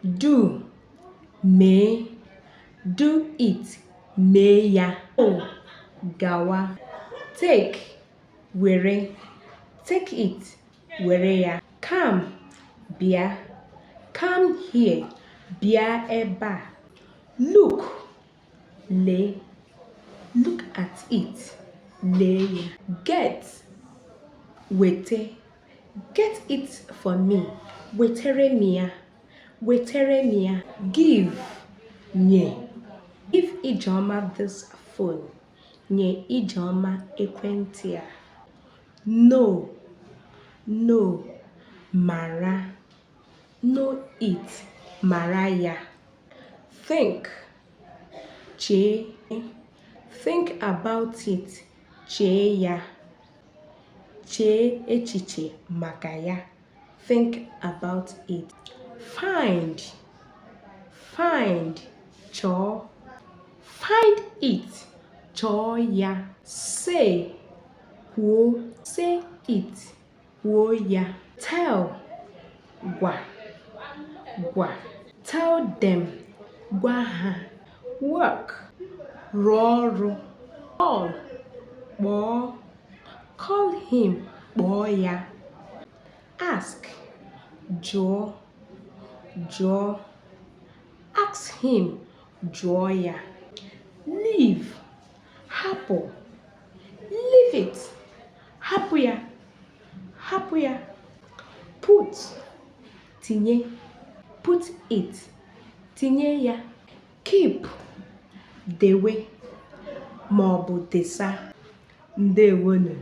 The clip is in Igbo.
Do, mee. Do it, mee ya. Go, gawa. Take, were. Take it, were ya. Come, bịa. Come here, bịa ebe a. Look, lee. Look at it, lee ya. Get, wete. Get it for me, wetere m ya. Wetere m ya. Give, nye. Give Ijeọma this phone. Nye Ijeọma ekwentị a. Know, know, mara. Know it, mara ya. Think, chee. Think about it, chee ya. Chee echiche maka ya. Think about it. Find, find, chọọ. Find it, chọọ ya. Say, kwuo. Say it, kwuo ya. Tell, gwa, gwa. Tell them, gwa ha. Work, rụọ ọrụ. Call, kpọọ. Call him, kpọọ ya. Ask, jụọ, jụọ. Ask him, jụọ ya. Leave, hapụ. Leave it, hapụ ya, hapụ ya. Put, tinye. Put it, tinye ya. Keep, dewe ma ọ bụ desa. Ndewonu.